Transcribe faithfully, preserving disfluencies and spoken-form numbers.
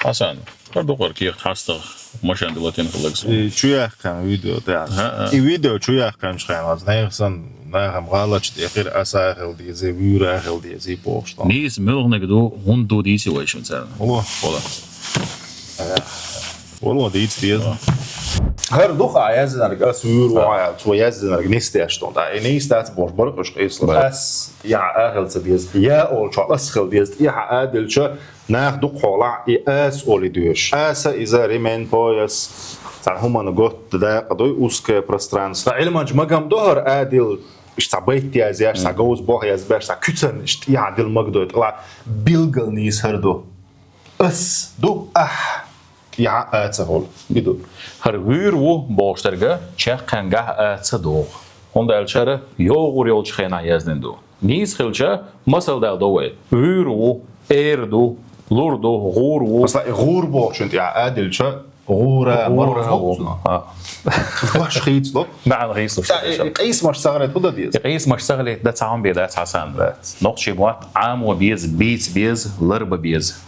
Хьасан, хӀара дукхагӀа кехат хьастагӀа машен дилатин хиллагс. И чу яьккхина видео тӀехь. Хьа, а. И видео чу яьккхинчу хенахь, нах санна, нахам гӀалаташ тӀе хир аса хила дезий, вуьйра хила дезий бохуш. Нийса муьлханиг ду, хӀунда ду дийци вайшимма царна. Вало. Вала. Вало дийца деза. ХӀара дукха а яздинарг ас вуьйра ву аьлла, цо яздинарг нисдеш долу. ТӀаккха и нийса дац бохуш бара уьш къийсалуш. Ас я а хила ца деза. Я олучохь ас хила деза. ТӀехьа а дилча, нах дукха хьолахь, и ас оли доьшу. Аса иза ремень, пояс, цхьа хӀуманна готта дакъа дуй, узкое пространство. Ӏилманча магам ду хӀара а дилла, иштта цхьа байт язъеш, цхьа говза боху язбеш, цхьа куьцан иштта тӀехьа дилла мага дуй, тӀала билггал нийса хӀара ду. Ас ду, ахь, я а ца хьула. И ду. ХӀара вуьйр ву бохуш дерг чаккхенгахь а ца догӀу. ХӀунда аьлча хӀара йогӀур йолчу хенахь яздина ду. Нийса хилча, масал дала до вай. Вуьйр ву, эр ду, лур ду, гӀур ву. Масала, и гӀур бохучун тӀехьа а дилча, гӀура, ГӀура мархо ву. цунах. А. Баш хийцало. МаьӀна хийцало. ТӀаккха и, и къийсамаш ца хилийта хӀун дан деза? И къийсамаш ца хилийта дан цхьа хӀума бен дац, Хьасан, дац. Нохчийн мотт Ӏамо беза, бийца беза, ларба беза.